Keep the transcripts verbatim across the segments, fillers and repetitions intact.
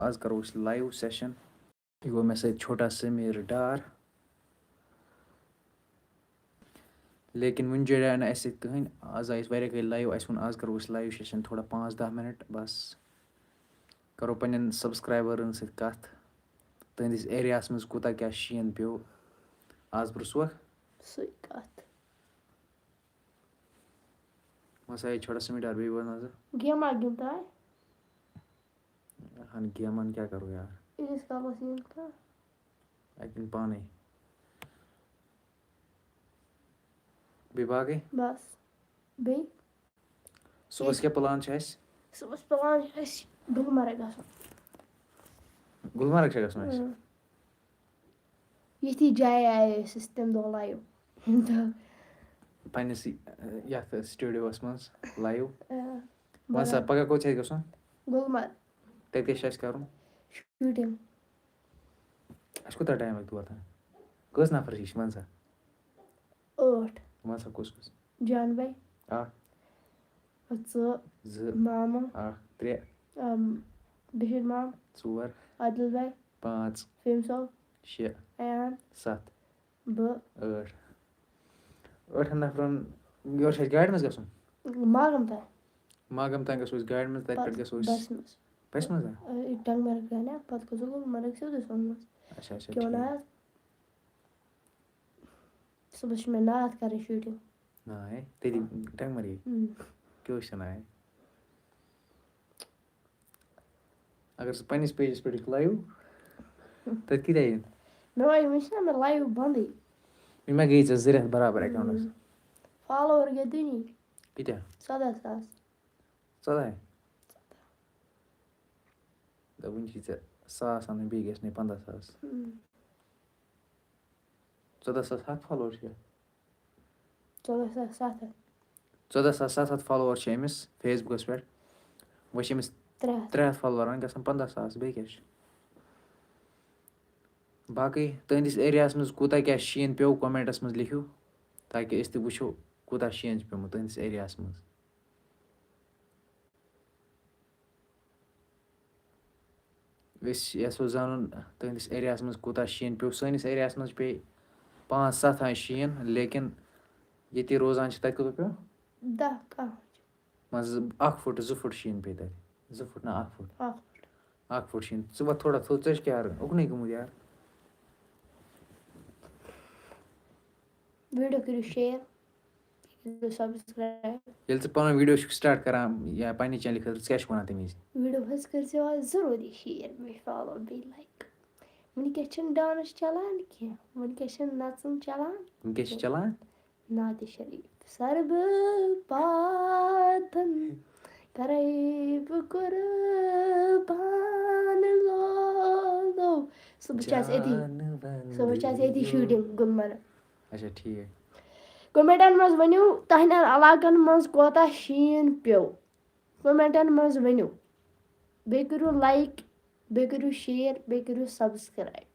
آز کرو أسۍ لایو سیشن۔ یہِ گوٚو مےٚ سۭتۍ چھوٹا سمیٖر ڈار۔ لیکن وٕنہِ جُڑیو نہٕ اَسہِ سۭتۍ کٕہٕنۍ۔ آز آیہِ أسۍ واریاہ کٲلۍ لایِو۔ اَسہِ ووٚن آز کَرو أسۍ لایِو سیشن تھوڑا پانٛژھ دَہ مِنَٹ بَس۔ کَرو پنٛنٮ۪ن سبسکرایبرَن سۭتۍ کَتھ۔ تُہٕنٛدِس ایریاہَس منٛز کوٗتاہ کیٛاہ شیٖن پیوٚو آز برٛونٛہہ سُہ؟ سُے کَتھ۔ وۄنۍ سا یہِ چھوٹا سمیٖر ڈار بیٚیہِ وَن حظ۔ گیمہ گِنٛدتہٕ آے؟ اہن، گیمَن کیٛاہ کَرو یار؟ ییٖتِس کالَس یِن کانٛہہ۔ اَتہِ یِن پانَے۔ بیٚیہِ باقٕے؟ بَس۔ بیٚیہِ؟ صُبحَس کیٛاہ پٕلان چھُ اَسہِ؟ صُبحَس پٕلان چھُ اَسہِ گُلمرگ گژھُن۔ گُلمرگ چھا گژھُن اَسہِ؟ اۭں۔ یِتھی جایہِ آیہِ أسۍ تَمہِ دۄہ لایِو۔ پنٛنِسٕے، یَتھ سٹوڈیوَس منٛز لایِو۔ اۭں۔ وَن سا، پَگاہ کوٚت چھُ اَسہِ گژھُن؟ گُلمرگ۔ تَتہِ کیٛاہ چھُ اَسہِ کَرُن؟ شوٗٹِنٛگ۔ اَسہِ کوٗتاہ ٹایم لَگہِ تور تام؟ کٔژ نفر چھِ أسۍ؟ وَن سا۔ ٲٹھ۔ وَن سا کُس کُس؟ جان بھائی۔ اَکھ۔ ژٕ۔ زٕ۔ ماما۔ اَکھ۔ ترٛےٚ۔ اَم، بشیٖر مام۔ ژور۔ عادل بھائی۔ پانٛژھ۔ فہیم صٲب۔ شےٚ۔ ایان۔ سَتھ۔ بہٕ۔ ٲٹھ۔ ٲٹھَن نفرَن، یورٕ چھُ اَسہِ گاڑِ منٛز گژھُن؟ ماگام تام۔ ماگام تام گژھو أسۍ گاڑِ منٛز، تَتہِ پٮ۪ٹھ پَتہٕ گژھو أسۍ بَسہِ منٛز۔ بَسہِ منٛز ہا؟ اے، ٹنٛگمرگ تام نا، پَتہٕ کھسو گُلمرگ سیوٚدُے سۄنہٕ منٛز۔ اچھا، اچھا، کیوں ٹھیٖک۔ نہ حظ؟ صُبحَس چھِ مےٚ ناتھ کَرٕنۍ شوٗٹِنٛگ۔ نہ، ہے، تٔتی ٹنٛگمرگی۔ اۭں۔ کیٛاہ چھِ وَنان ہے؟ اگر ژٕ پنٛنِس پیجَس پٮ۪ٹھ یِکھ لایِو، تَتہِ کۭتیٛاہ یِن؟ مےٚ وَنہِ، وٕنہِ چھِنہ مےٚ لایِو بنٛدٕے۔ وٕنہِ ما گٔیی ژےٚ زٕ رٮ۪تھ برابر اٮ۪کاوُنٛٹَس؟ اۭں۔ فالووَر گٔے دُنی۔ کۭتیٛاہ؟ ژۄداہ ساس۔ ژۄداہ؟ دَپ وٕنہِ چھِ ژےٚ ساس اَنٕنۍ، بیٚیہِ گژھِ نَے پنٛداہ ساس۔ اۭں۔ ژۄداہ ساس ہَتھ فالووَر چھِ؟ ژۄداہ ساس ستھ ہَتھ۔ ژۄداہ ساس ستھ ہَتھ فالووَر چھِ أمِس فیس بُکَس پٮ۪ٹھ۔ وۄنۍ چھِ أمِس ترٛےٚ ہَتھ۔ ترٛےٚ ہَتھ فالووَر، وۄنۍ گژھن پنٛداہ ساس، بیٚیہِ کیٛاہ چھِ؟ باقٕے تُہٕنٛدِس ایریاہَس منٛز کوٗتاہ کیٛاہ شیٖن پیوٚو، کمنٹَس منٛز لیکھِو، تاکہِ أسۍ تہِ وٕچھو کوٗتاہ شیٖن چھُ پیوٚمُت تُہٕنٛدِس ایریاہَس منٛز۔ أسۍ یَژھو زانُن تُہٕنٛدِس ایریاہَس منٛز کوٗتاہ شیٖن پیوٚو۔ سٲنِس ایریاہَس منٛز پیٚیہِ پانٛژھ ستھ آنٛچہِ شیٖن، لیکن ییٚتہِ روزان چھِ، تَتہِ کوٗتاہ پیوٚو؟ دَہ کاہ۔ مان ژٕ، اَکھ فُٹ، زٕ فُٹ شیٖن پیٚیہِ تَتہِ۔ زٕ فُٹ نہ، اَکھ فُٹ۔ اَکھ فُٹ۔ اَکھ فُٹ شیٖن۔ ژٕ وَتھ تھوڑا تھوٚد، ژٕ چھَکھ یارٕ اُکنُے گوٚمُت یارٕ۔ ویٖڈیو کٔرِو شِیَر، کٔرِو سبسکرایب۔ ییٚلہِ ژٕ پَنُن ویٖڈیو چھُکھ سٹارٹ کَران یا پنٛنہِ چینلہِ خٲطرٕ، ژٕ کیٛاہ چھُکھ وَنان تَمہِ وِزِ؟ ویٖڈیو حظ کٔرۍزیو آز ضروٗری شِیَر، بیٚیہِ فالو، بیٚیہِ لایک۔ وٕنکٮ۪س چھِنہٕ ڈانٕس چَلان کینٛہہ، وٕنکٮ۪س چھِنہٕ نَژُن چَلان وٕنکٮ۪س چھِ کینٛہہ۔ چَلان؟ نعتِ شریٖف۔ سر بہٕ پاتن، کرے بہٕ قربان لولو۔ سُہ بہٕ چھَس أتی، جانہٕ سُہ بہٕ چھَس أتی بنٛدی۔ شوٗٹِنٛگ گُلمرگ۔ اچھا، ٹھیٖک۔ کمنٹن منٛز ؤنِو، تُہنٛدٮ۪ن علاقن منٛز کوتاہ شیٖن پیوٚو؟ کمنٹن منٛز ؤنِو۔ بیٚیہِ کٔرِو لایک، بیٚیہِ کٔرِو شِیَر، بیٚیہِ کٔرِو سبسکرایب۔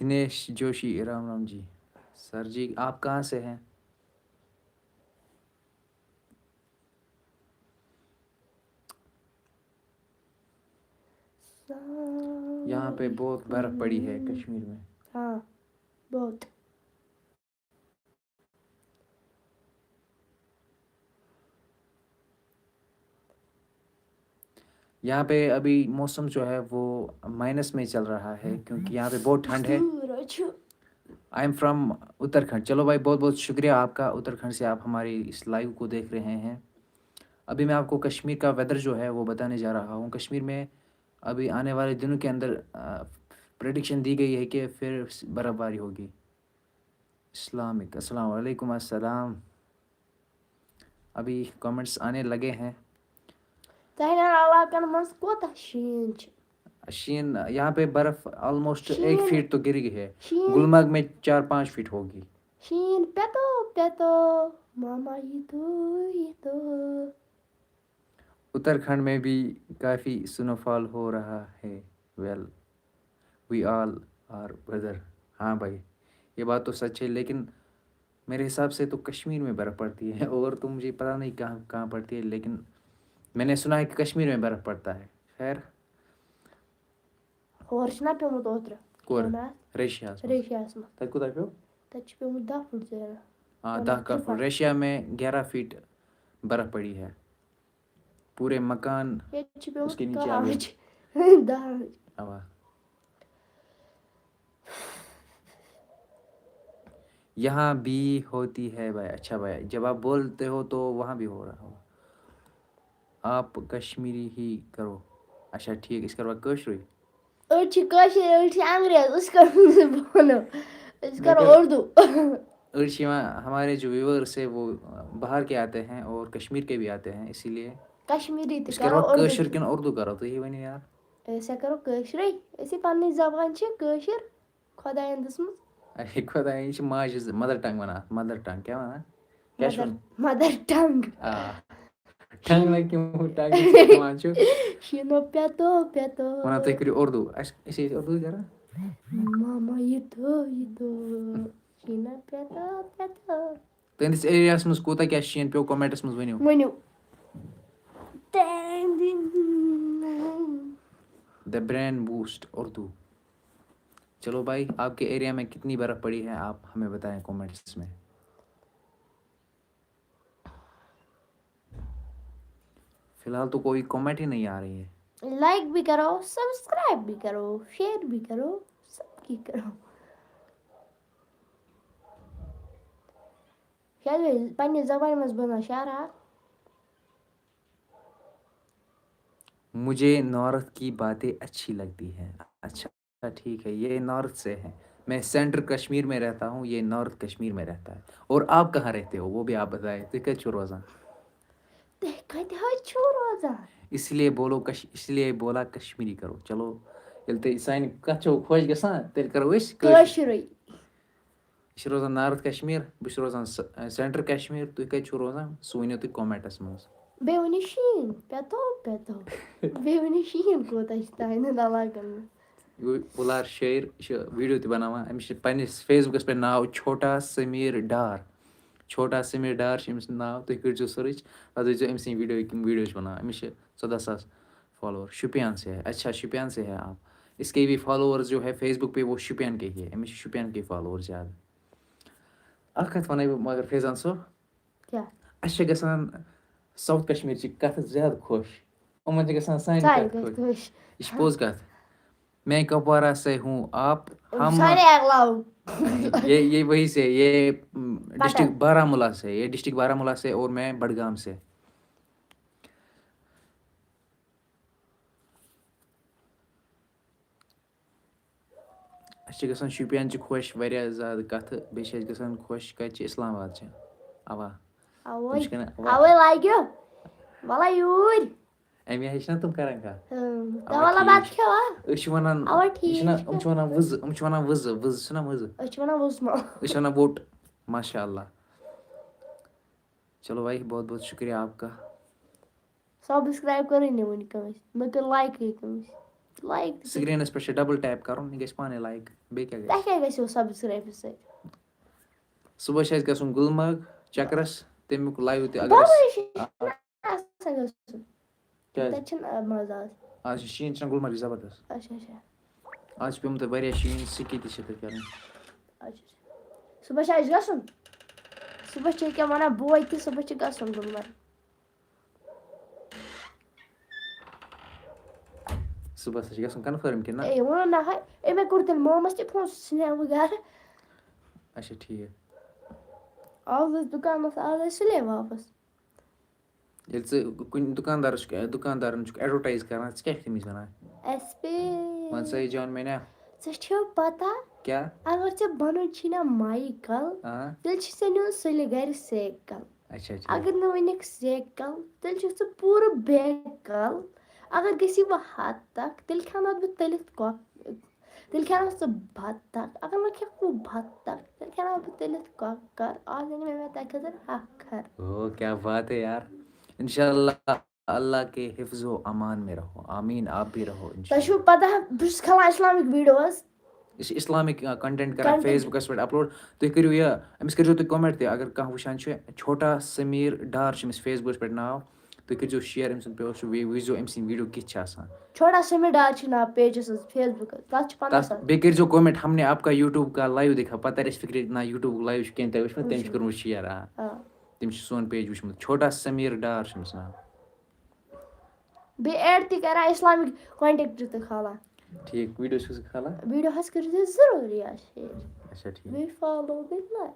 دنیش جوشی، رام رام جی۔ سر جی، آپ کہاں سے ہیں؟ یہاں پہ بہت برف پڑی ہے کشمیر میں۔ ہاں، بہت۔ یہاں پہ ابھی موسم جو ہے وہ مائنس میں چل رہا ہے، کیونکہ یہاں پہ بہت ٹھنڈ ہے۔ I am from Uttarakhand. چلو بھائی، بہت بہت شکریہ آپ کا، اتراکھنڈ سے آپ ہماری اس لائیو کو دیکھ رہے ہیں۔ ابھی میں آپ کو کشمیر کا ویدر جو ہے وہ بتانے جا رہا ہوں۔ کشمیر میں ابھی آنے والے دنوں کے اندر، آ، پریڈکشن دی گئی ہے کہ پھر برف باری ہوگی۔ اسلامک، السلام علیکم، السلام۔ ابھی کمنٹس آنے لگے ہیں۔ تُہنٛدٮ۪ن علاقن منٛز کوٗتاہ شیٖن چھُ؟ شیٖن، یہاں پہ برف آلموسٹ ایک شیٖن۔ فیٹ تو گری ہے۔ شیٖن۔ گلمرگ میں چار پانچ فیٹ ہوگی۔ شیٖن پیٚتو، پیٚتو، ماما ییٖتو، ییٖتو۔ اتراکھنڈ میں بھی کافی سنو فال ہو رہا ہے۔ Well, we all are brother. ہاں بھائی، یہ بات تو سچ ہے، لیکن मेरे हिसाब से तो कश्मीर में बर्फ़ पड़ती है, और तो मुझे पता नहीं कहाँ कहाँ पड़ती है, लेकिन मैंने सुना है कि कश्मीर में बर्फ़ पड़ता है। खैर, ہور چھُنہ پیوٚمُت اوترٕ؟ کور؟ کیٛاہ وَنان اَتھ؟ رشیاہَس منٛز۔ رشیاہَس منٛز۔ تَتہِ کوٗتاہ پیوٚو؟ تَتہِ چھُ پیوٚمُت دَہ فُٹ زیادٕ۔ हाँ, مطلب दह का फुट। فُٹ۔ रशिया में ग्यारह फीट बर्फ़ पड़ी है। पूरे मकान ییٚتہِ چھُ پیوٚمُت उसके नीचे کَہہ आ गए। اِنچ۔ دَہ اِنچ۔ हवा। यहाँ भी होती है भाई। अच्छा भाई, जब आप बोलते हो तो वहाँ भी हो रहा हो। आप कश्मीरी ही करो। اچھا ٹھیٖک، أسۍ کَروا کٲشرُے؟ أڑۍ چھِ کٲشِر، أڑۍ چھِ انگریز، أسۍ کَرو نہٕ، بہٕ وَنو، أسۍ کَرو مگر اردو۔ أڑۍ چھِ یِوان، ہمارے جو व्यूअर्स ہے وہ باہر کے आते हैं और कश्मीर के भी आते हैं, इसीलिए کشمیٖری تہِ أسۍ کَرو کَروا اردو کٲشِر تہِ۔ کِنہٕ اردو کَرو، تُہی ؤنِو یار۔ أسۍ ہا کَرو کٲشرُے، أسۍ ہے پَنٕنۍ زبان چھِ کٲشِر، خۄدایَن دِژمٕژ۔ اے خۄدایا، یہِ چھِ ماجہِ ز-، mother tongue وَنان اَتھ، mother tongue کیٛاہ وَنان؟ کیٛاہ چھِ مَدَر، وَنان؟ Mother tongue. آ، ٹنٛگ نہ کہِ ٹنٛگ کیٛاہ وَنان چھُ؟ شیٖنو پٮ۪تو پٮ۪تو۔ وَنان تُہۍ کٔرِو اردو، اَسہِ، أسۍ ٲسۍ اردوٕے کَران۔ ماما یہِ تو، یہِ تو۔ شیٖنو پٮ۪تو پٮ۪تو۔ تُہٕنٛدِس ایریاہَس منٛز کوٗتاہ کیٛاہ شیٖن پیوٚو، comments منٛز ؤنِو۔ ؤنِو۔ The brain boost Urdu. चलो भाई, आपके एरिया में कितनी बर्फ़ पड़ी है, आप हमें बताएं comments में। फिलहाल तो कोई comment ही नहीं आ रही है। لائک بھی کرو، سبسکرائب بھی کرو، شیئر بھی کرو، سب کی کرو۔ کیٛازِ پننہِ زبانہِ منٛز بوزان شعرا۔ मुझे नॉर्थ की बातें अच्छी लगती है। अच्छा, ठीक है, ये नॉर्थ से है। मैं सेंट्रल कश्मीर में रहता हूँ, ये नॉर्थ कश्मीर में रहता है। और आप कहाँ रहते हो, वो भी आप बताएं। تُہۍ کَتہِ چھِو روزان؟ تُہۍ کَتہِ حظ چھِو روزان؟ इसलिए बोलो कश-, इसलिए बोला कश्मीरी करो। چلو، ییٚلہِ تُہۍ سانہِ کَتھِ چھِو خۄش گژھان، تیٚلہِ کَرو أسۍ کٲشِر۔ کٲشرُے۔ أسۍ چھِ روزان نارتھ کشمیٖر، بہٕ چھُس روزان س-، سینٹرل کشمیٖر۔ تُہۍ کَتہِ چھِو روزان، سُہ ؤنِو تُہۍ comments منٛز۔ بیٚیہِ ؤنِو شیٖن، پٮ۪تو پٮ۪تو۔ بیٚیہِ ؤنِو شیٖن کوٗتاہ چھُ تُہٕنٛدٮ۪ن علاقن منٛز؟ یہِ گوٚو وُلار شٲعر، یہِ چھُ video تہِ بناوان۔ أمِس چھِ پننِس Facebook-س پٮ۪ٹھ ناو چھوٹا سمیر ڈار۔ چھوٹا سمیر ڈار چھُ أمِس ناو، تُہۍ کٔرۍزیو search، پتہٕ وٕچھزیو أمۍ سٕنٛدۍ video، یِم video چھِ بناوان۔ أمِس چھِ ژۄداہ ساس follower۔ شُپین سے ہے، اچھا، شُپین سے ہے آپ۔ اس کے بھی followers جو ہے Facebook پہ، وہ شُپین کے ہی ہے۔ أمِس چھِ شُپین کے followers زیادٕ۔ اکھ کتھ ونَے بہٕ مگر فیضان صٲب، کیٛاہ؟ اَسہِ چھِ گژھان ساوُتھ کشمیٖرچہِ کتھٕ زیادٕ خۄش، یِمن چھِ گژھان سانہِ سانہِ کتھٕ کتھٕ خۄش۔ خۄش۔ یہِ چھِ پوٚز کتھ۔ میں کپوارہ سے ہوں، آپ، ہم، سارے اکھ لاو۔ یہ، یہ وہی سے، یہ، م، ڈسٹرکٹ بارہمولہ سے، یہ ڈسٹرکٹ بارہمولہ سے اور میں بڈگام سے۔ اَسہِ چھِ گژھان شُپین چھِ خۄش واریاہ زیادٕ کَتھٕ، بیٚیہِ چھِ اَسہِ گژھان خۄش کَتہِ چھِ، اسلام آباد چھِ۔ اَوا۔ اوے، تِم چھِ کَران، اَوا۔ اوے لگیو۔ ولا یوٗرۍ۔ اَمہِ آیہِ چھِنہ تِم کَران کَتھ۔ اۭں۔ اَوا ولا ٹھیٖک بَتہٕ چھُ۔ کھیوٚوا؟ أسۍ چھِ وَنان، اَوا یہِ چھِنہ، ٹھیٖک چھُ۔ یِم چھِ وَنان وٕزٕ، یِم چھِ وَنان وٕزٕ، وٕزٕ چھِنہ وٕزٕ۔ أسۍ چھِ وَنان وُزمو۔ أسۍ چھِ وَنان ووٚٹ۔ ماشاء اللہ۔ چلو بھائی، بہت بہت شُکریہ آپ کا۔ سبسکرائب کٔرٕے نہٕ وٕنہِ کٲنٛسہِ۔ مےٚ کٔر لایکٕے کٲنٛسہِ۔ لایک تہِ کٔر۔ سکرینس پٮ۪ٹھ چھِ double tap کَرُن، یہِ گژھِ پانَے لایک۔ بیٚیہِ کیٛاہ گژھِ؟ تۄہہِ کیٛاہ گژھیو سبسکرایبہٕ سۭتۍ؟ صُبحس چھِ اَسہِ گژھُن گُلمرگ چکرس، تَمیُک live تہِ اگر أسۍ، بَلاے چھِ آسان گژھُن۔ کیٛازِ؟ تَتہِ چھِنہٕ، آ، مَزٕ آز۔ آز چھِ شیٖن چھِنہ گُلمرگہِ زبردست۔ اچھا، اچھا۔ آز چھِ پیوٚمُت واریاہ شیٖن، سِکی تہِ چھِ تَتہِ کَرٕنۍ۔ اچھا، اچھا۔ صُبحس چھِ اَسہِ گژھُن۔ صُبحس چھِ ییٚکیٛاہ وَنان بوے تہِ، صُبحس چھِ گژھُن گُلمرگ۔ صُبحس چھِ گژھُن confirm کِنہٕ نہ؟ اے، ووٚنُو نہ ہے۔ اے، مےٚ کوٚر تیٚلہِ مامَس تہِ فون، سُہ ژھٕنہِ ہا وۄنۍ گَرٕ۔ اچھا، ٹھیٖک۔ آز ٲسۍ دُکانَس، آز ٲسۍ سُلے واپَس۔ ییٚلہِ ژٕ کُنہِ دُکاندارَس چھُکھ، دُکاندارَن چھُکھ advertise کَران، ژٕ کیٛاہ چھُکھ تٔمِس وَنان؟ S P. وَن سا یہِ جان میٛانیٛا۔ ژےٚ چھےٚ پَتہ، کیٛاہ؟ اگر ژےٚ بَنُن چھی نہ مایکل، آ۔ تیٚلہِ چھُ ژےٚ نیُن سُلہِ گَرِ سیکَل۔ اچھا، اچھا۔ اگر نہٕ وٕنیُک سیکَل، تیٚلہِ چھُکھ ژٕ پوٗرٕ بیکَل۔ اگر گٔژھی وۄنۍ حد تک، تیٚلہِ کھٮ۪مہٕ بہٕ تٔلِتھ کۄک-، تیٚلہِ کھٮ۪مہٕ ژٕ بَتہٕ تک۔ اگر نہٕ کھٮ۪کھ بہٕ بَتہٕ تک، تیٚلہِ کھٮ۪مہٕ بہٕ تٔلِتھ کۄکَر۔ آز أنۍ مےٚ تۄہہِ خٲطرٕ ہَکھَر۔ او، کیا بات ہے یار۔ انشاءاللہ اللہ کے حفظ و امان میں رہو۔ آمین، آپ بھی رہو تۄہہِ انشاءاللہ۔ چھُو پَتہ، بہٕ چھُس کھالان اِسلامِک videos۔ أسۍ چھِ اِسلامِک، آ، content کَران Content. Facebook-س پٮ۪ٹھ upload۔ تُہۍ کٔرِو یہِ، أمِس کٔرۍزیو تُہۍ comment تہِ، اگر کانٛہہ وٕچھان چھُ، چھوٹا سمیٖر ڈار چھُ أمِس Facebook-س پٮ۪ٹھ ناو، تُہۍ کٔرۍزیو share أمۍ سُنٛد post، بیٚیہِ وٕچھزیو أمۍ سٕنٛدۍ video کِتھ چھِ آسان۔ چھوٹا سمیٖر ڈار چھِ ناو pageس ہٕنٛز Facebook-س، تَتھ چھِ پنٛداہ تَتھ ساس۔ بیٚیہِ کٔرۍزیو comment، ہم نے آپ کا YouTube کا live دیکھا، پَتہٕ تَرِ اَسہِ فِکرِ، نہ YouTube-ُک live چھُ کینٛہہ، تۄہہِ وٕچھ مےٚ، تٔمۍ چھُ وٕچھُن۔ کوٚرمُت share، آ۔ آ۔ تٔمۍ چھُ سون page وٕچھمُت، چھوٹا سمیٖر ڈار چھُ أمِس ناو۔ بیٚیہِ add تہِ کَران، اِسلامِک content تہِ کھالان۔ ٹھیٖک، video چھُکھ ژٕ کھالان؟ Video حظ کٔرِو تُہۍ ضروٗری آ share۔ اچھا، ٹھیٖک۔ بیٚیہِ follow، بیٚیہِ like۔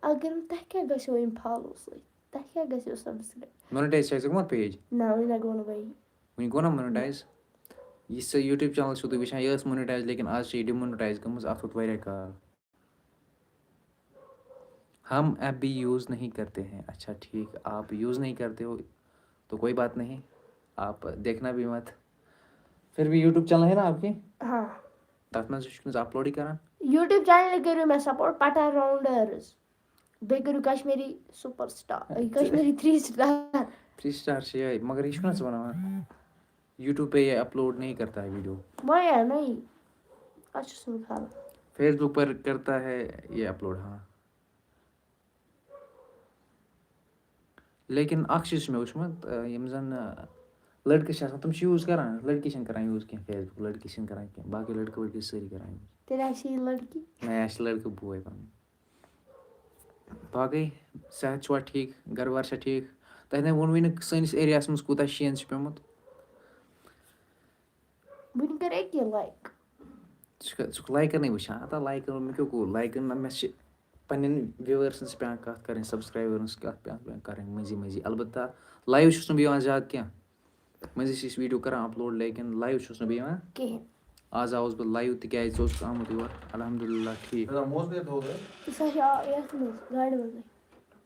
اگر نہٕ تۄہہِ کیٛاہ گژھیو اَمہِ follow سۭتۍ؟ تۄہہِ کیٛاہ گژھیو subscribe؟ Monetize چھا ژےٚ گوٚمُت page؟ نہ، وٕنہِ نہ گوٚو نہٕ وۄنۍ۔ وٕنہِ گوٚو نہ monetize؟ یہِ سا YouTube channel چھُو تُہۍ وٕچھان، یہِ ٲس monetize، لیکن آز چھِ یہِ demonetize گٔمٕژ، اَتھ ووت واریاہ کال۔ ہم ایپ بھی یوز نہیں کرتے ہیں۔ اچھا، ٹھیٖک، آپ یوز نہیں کرتے ہو تو کوئی بات نہیں، آپ دیکھنا بھی مت۔ پھر بھی YouTube channel ہے نا آپ کی؟ ہاں۔ تَتھ منٛز چھُکھ نہٕ ژٕ upload-ٕے کران؟ YouTube channel کٔرِو مےٚ support، پٹھان راونڈٲرٕز۔ بیٚیہِ کٔرِو Kashmiri superstar، Kashmiri three star۔ Three star چھِ یِہوٚے، مگر یہِ چھُکھ نہ ژٕ بناوان؟ YouTube پہ یہ upload نہیں کرتا ہے video۔ وۄنۍ یا نہیں، اَتھ چھُس نہٕ کھالان۔ Facebook پر کرتا ہے یہ upload، ہاں۔ لیکن اکھ چیٖز چھُ مےٚ وٕچھمُت، آ، یِم زَن، آ، لٔڑکہٕ چھِ آسان، تِم چھِ use کران، لٔڑکی چھِنہٕ کران use کینٛہہ Facebook، لٔڑکی چھِنہٕ کران کینٛہہ، باقٕے لٔڑکہٕ ؤڑکہٕ چھِ سٲری کران use۔ تیٚلہِ آسہِ یہِ لٔڑکی۔ مےٚ آسہِ لٔڑکہٕ بوے پَنُن۔ باقٕے صحت چھُوا ٹھیٖک؟ گرٕ بار چھا ٹھیٖک؟ تۄہہِ نے ووٚنوُے نہٕ سٲنِس ایریاہَس منٛز کوٗتاہ شیٖن چھُ پیوٚمُت۔ وٕنہِ کٔر أکی like۔ ژٕ چھُکھ، ژٕ چھُکھ لایکَن نٕے وٕچھان؟ ہتا لایکَن، مےٚ کیٛاہ گوٚو؟ لایکَن نہ، مےٚ چھِ پنٛنٮ۪ن viewersن سۭتۍ پٮ۪وان کَتھ کَرٕنۍ، subscriberن سۭتۍ کَتھ پٮ۪وان، پٮ۪وان کَرٕنۍ مٔنٛزی مٔنٛزی۔ البتہ live چھُس نہٕ بہٕ یِوان زیادٕ کینٛہہ۔ مٔنٛزی چھِ أسۍ video کَران upload، لیکن live چھُس نہٕ بہٕ یِوان۔ کِہیٖنۍ۔ آز آوُس بہٕ live تِکیٛازِ ژٕ اوسُکھ آمُت یور۔ الحمدللہ، ٹھیٖک۔ موز گٔے دۄہ گٔے۔ سۄ چھِ آ-، یَتھ منٛز، گاڑِ منٛزٕے۔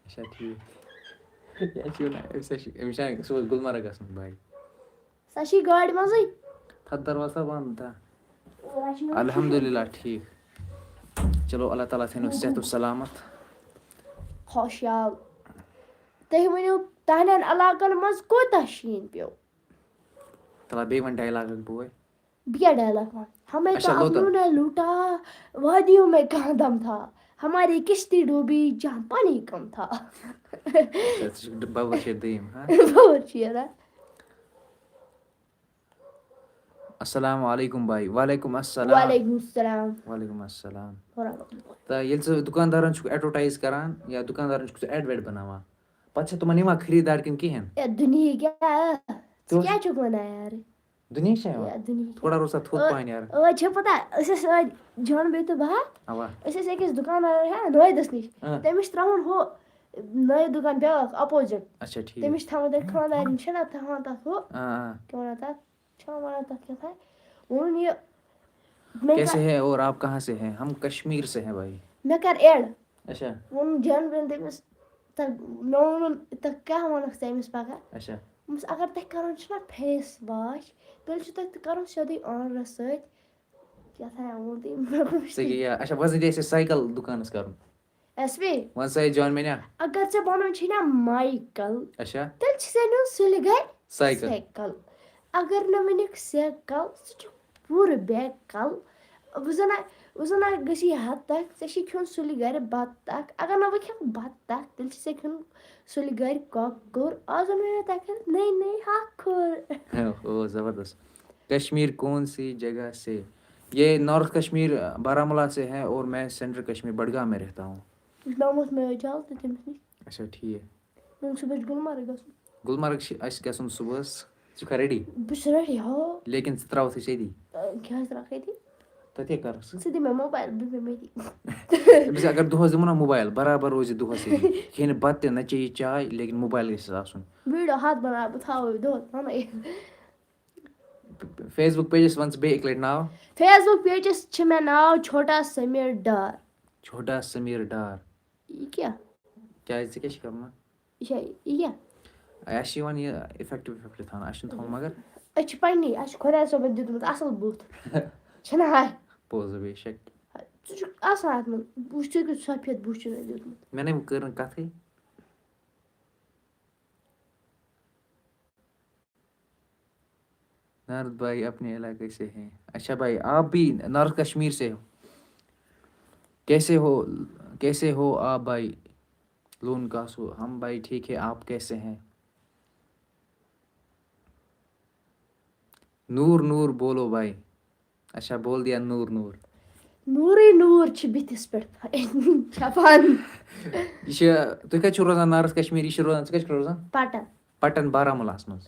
اچھا، ٹھیٖک۔ یہِ چھِ وَنان، أمِس ہا چھِ، أمِس چھِ صُبحس گُلمرگ گژھُن، بھاے۔ سۄ چھِ گاڑِ منٛزٕے۔ تھَتھ دروازٕ تھاو بنٛد، تھا۔ سۄ چھِ مےٚ الحمدللہ، ٹھیٖک۔ چلو، اللہ تعالیٰ تھٲینو صحت و سلامت۔ خۄشحال۔ تُہۍ ؤنِو، تُہنٛدٮ۪ن علاقن منٛز کوٗتاہ شیٖن پیوٚو؟ تَلہ بیٚیہِ وَن dialogue اَکھ بوے۔ بہٕ کیٛاہ dialogue وَنہٕ؟ ہمیں تو اچھا، لوٗٹا۔ لوٹا نے لوٹا، وادیوں میں کہاں دم تھا، ہماری کشتی ڈوبی جہاں پانی کم تھا۔ اچھا، ژٕ چھُکھ ڈ-، بابر شیخ دوٚیِم، ہاں؟ بہت شیرا۔ السلام علیکم بھائی۔ وعلیکم السلام۔ وعلیکم السلام وعلیکم السلام۔ ورحمۃ اللہ۔ تہٕ ییٚلہِ ژٕ دُکاندارَن چھُکھ advertise کران یا دُکاندارَن چھُکھ ژٕ ad ویڈ بَناوان، پَتہٕ چھا تِمَن یِوان خریٖدار کِنہٕ کِہیٖنۍ؟ اے دُنیہٕکۍ کیٛاہ؟ ژٕ کیٛاہ؟ کیٛاہ چھُکھ وَنان یارٕ؟ دُنیا چھا یِوان؟ اے دُنیہٕکۍ تھوڑا روز سا تھوٚد ٲ، پَہَن یارٕ۔ ٲدۍ چھےٚ پَتہ، أسۍ ٲسۍ ٲدۍ جان بھائی تہٕ بہٕ ہا، اَوا۔ أسۍ ٲسۍ أکِس دُکاندارَس ہا نٲیدَس نِش۔ آ۔ تٔمِس چھِ ترٛاوُن ہُہ نٲیِد دُکان بیٛاکھ opposite۔ اچھا، ٹھیٖک۔ تٔمِس چھِ تھاوان تَتہِ خانٛدارِنۍ چھِنہ تھاوان تَتھ ہُہ، آ، آ۔ کیٛاہ وَنان تَتھ؟ چھِ وَنان تَتھ کیٛاہ تھاے؟ ووٚنُن یہِ، مےٚ کیسے کَر، ہے اور آپ کہاں سے ہیں؟ ہم کشمیر سے ہیں بھائی۔ مےٚ کَر add۔ اچھا۔ ووٚنُن جان بھائی تٔمِس، تہٕ مےٚ ووٚنُن، تہٕ کیٛاہ وَنَکھ ژٕ أمِس پَگاہ؟ اچھا۔ دوٚپمَس، اگر تۄہہِ کَرُن چھُنہ face wash، تیٚلہِ چھُ تۄہہِ تہِ کَرُن سیوٚدُے ownerَس سۭتۍ۔ کیٛاہ تھام ووٚن تٔمۍ، مےٚ دوٚپمَس، ژےٚ کیٛاہ یہِ، اچھا، وۄنۍ زَن دِ اَسہِ سایکل دُکانَس کَرُن۔ ایس پی، وۄنۍ سا یہِ جان مےٚ نا۔ اگر ژےٚ بَنُن چھُے نا مایکل، اچھا۔ تیٚلہِ چھُ ژےٚ نیُن سُلہِ گَرِ سایکل۔ سایکل۔ اگر نہٕ وٕنیُک سایکل، ژٕ چھُکھ پوٗرٕ بے عقل۔ وۄنۍ زَن، وۄنۍ زَن گٔژھی حد تک، ژےٚ چھُے کھیوٚن سُلہِ گَرِ بَتہٕ تَکھ۔ اگر نہٕ بہٕ کھٮ۪مہٕ بَتہٕ تَکھ، تیٚلہِ چھُ ژےٚ کھیوٚن سُلہِ گَرِ کۄکُر۔ آز اوٚن مےٚ تَتہِ نٔے نٔے ہَکھُر۔ او، زبردست۔ کشمیر کون سی جگہ سے؟ یہ نارتھ کشمیر، بارہمولہ سے ہے اور میں سینٹرل کشمیر بڈگام میں رہتا ہوں۔ مےٚ ووٚنمَس مےٚ ٲسۍ جلدی تٔمِس نِش۔ اچھا، ٹھیٖک۔ وۄنۍ صُبحَس گُلمرگ گژھُن۔ گُلمرگ چھِ اَسہِ گژھُن صُبحَس۔ ژٕ چھُکھا ready؟ بہٕ چھُس ready، ہو۔ لیکن ژٕ ترٛاوَتھ أسۍ ییٚتی۔ آ، کیٛاہ حظ ترٛاوَکھ ییٚتی؟ تَتہِ کیٛاہ کَرَکھ ژٕ؟ ژٕ دِ مےٚ موبایل، بہٕ بیٚہمہٕ ییٚتی۔ أمِس اگر دۄہَس دِمو نا موبایل، برابر روزِ دۄہَس ییٚتی۔ کھیٚیہِ نہٕ بَتہٕ تہِ، نہ چیٚیہِ چاے، لیکن موبایل گژھٮ۪س آسُن۔ ویٖڈیو ہَتھ بناو بہٕ، تھاوَے دۄہَس پانَے۔ Facebook pageس وَن ژٕ بیٚیہِ اَکہِ لَٹہِ ناو۔ Facebook pageس چھِ مےٚ ناو چھوٹا سمیٖر ڈار۔ چھوٹا سمیٖر ڈار۔ یہِ کیٛاہ؟ کیٛازِ، ژےٚ کیٛاہ چھِ کَرُن؟ یہِ چھا، یہِ کیٛاہ؟ اَسہِ چھِ یِوان یہِ effect وِفیکٹ تھاونہٕ، اَسہِ چھُنہٕ تھاوُن مگر۔ أسۍ چھِ پنٛنی، اَسہِ چھُ خۄداے صٲبَن دیُتمُت اَصٕل بُتھ۔ چھُنہ ہاے؟ پوٚز بے شک۔ ژٕ چھُکھ آسان اَتھ منٛز، وٕچھ ژٕ کیُتھ سفید بُتھ چھُ مےٚ دیُتمُت۔ مےٚ نَے وۄنۍ کٔر نہٕ کَتھٕے۔ نارد بھائی اپنے علاقے سے ہیں۔ اچھا بھائی، آپ بھی نارتھ کشمیر سے ہو؟ کیسے ہو، کیسے ہو آپ بھائی؟ لون کاسو، ہم بھائی ٹھیک ہے، آپ کیسے ہیں؟ نور نور بولو بھائی۔ اچھا، بول دیا نور نور۔ نورٕے نور چھِ بٕتھِس پٮ۪ٹھ چھپان۔ یہِ چھِ، تُہۍ کَتہِ چھِو روزان نارتھ کشمیر؟ یہِ چھِ روزان، ژٕ کَتہِ چھُکھ روزان؟ پٹن۔ پٹن بارہمولاہَس منٛز۔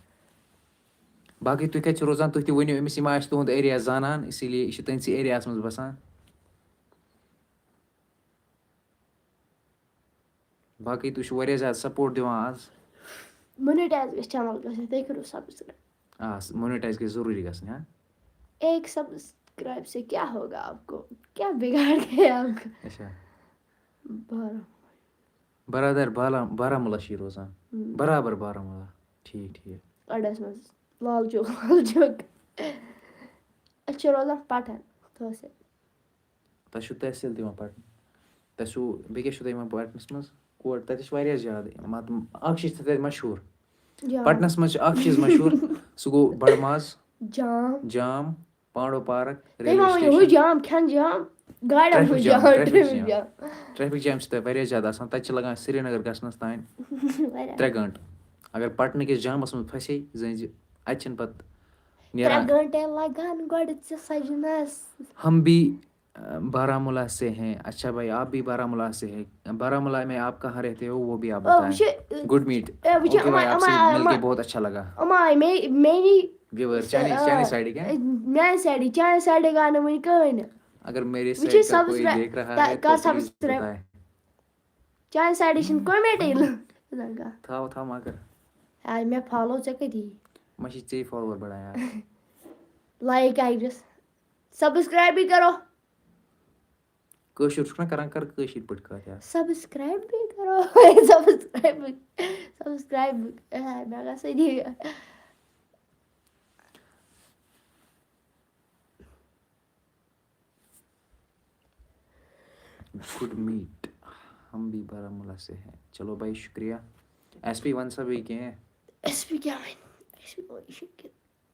باقٕے تُہۍ کَتہِ چھِو روزان؟ تُہۍ تہِ ؤنِو أمِس، یِم آسہِ تُہُنٛد ایریا زانان، اسی لیے یہِ چھِ تٔمسٕے ایریاہَس منٛز بَسان۔ باقٕے تُہۍ چھِو واریاہ زیادٕ سپورٹ دِوان آز۔ مونیٹائز گژھِ چینل گژھِ، تُہۍ کٔرِو سبسکرائب۔ آ، مونیٹائز گژھِ ضروٗری گژھٕنۍ، ہاں۔ ایک سبسکرائب سے کیا ہوگا آپ کو؟ کیا بگاڑ گیا آپ کا؟ اچھا۔ بارہ۔ برادر بالا-، بارہمولہ چھِ یہِ روزان۔ ہم۔ برابر بارہمولہ۔ ٹھیٖک، ٹھیٖک۔ اڈس منٛز لال چوک، لال چوک۔ أسۍ چھِ روزان پٹن تحصیل۔ تۄہہِ چھُو تحصیل تہِ یِوان پٹن۔ تۄہہِ چھُو، بیٚیہِ کیٛاہ چھُو تۄہہِ یِوان پٹنس منٛز؟ کوٹ، تَتہِ چھِ واریاہ زیادٕ، مطلب، اکھ چیٖز چھِ تَتہِ مشہوٗر۔ جام۔ پٹنس منٛز چھِ اکھ چیٖز مشہوٗر، سُہ گوٚو بڑٕ ماز، جام۔ جام، پانڈو پارک، تُہۍ ریلوے ما ؤنِو ہُہ سٹیشن۔ جام، کھٮ۪ن جام، گاڑٮ۪ن ٹریفک ہُنٛد جام، جام، ٹریفک ٹریفک جام۔ جام۔ ٹریفک جام چھِ تَتہِ واریاہ زیادٕ آسان، تَتہِ چھِ لگان سرینگر گژھنَس تام واریاہ۔ ترٛےٚ گٲنٛٹہٕ۔ اگر پٹنہٕ کِس جامَس منٛز پھسے، زٲنۍ زِ اَتہِ چھِنہٕ پَتہٕ نیران۔ ترٛےٚ گٲنٛٹہٕ لگان گۄڈٕ ژےٚ سجنس۔ ہم بھی، آ، بارہمولہ سے ہیں۔ اچھا بھائی، آپ بھی بارہمولہ سے ہیں۔ بارہمولہ میں آپ کہاں رہتے ہو، وہ بھی آپ او، بتائیں۔ وٕچھِ، گڈ میٹ۔ اے، وٕچھِ، اوکے بھائی، یِمَن، آپ سے یِمَن، مل کے یِمَن۔ بہت اچھا لگا۔ یِمَن آے مے-، میری ویورز، چانی، آ، چانی سایڈ کیا؟ میانہِ سایڈٕ، چانہِ سایڈٕ گٔے نہٕ وٕنہِ کٕہٕنۍ نہٕ۔ اگر میرے وٕچھِو، سائڈ کا کوئی سبسکرائب، دیکھ رہا کا-، ہے تو کا پلیز سبسکرائب؟ بتائے۔ چانہِ سایڈٕ چھِنہٕ کومنٹٕے نہٕ۔ تھاو، تھاو مگر۔ آے مےٚ فالو ژےٚ کٔتی؟ مےٚ چھِ ژےٚ فالوور بڑان یار۔ لایک آیہِ دِس۔ سبسکرائب بھی کرو۔ کٲشُر چھُکھ نہ کران، کر کٲشِر پٲٹھۍ کتھ یار۔ سبسکرائب بھی کرو۔ سبسکرائب بھی، سبسکرائب بھی۔ آے مےٚ گژھِ یہِ۔ گڈ میٹ، ہم بھی بارہمولہ سے ہیں۔ چلو بھائی، شکریہ۔ ایس پی ون سا بیٚیہِ کینٛہہ؟ ایس پی کیٛاہ وَنہِ؟ ایس پی وَنہِ یہِ چھُ کہِ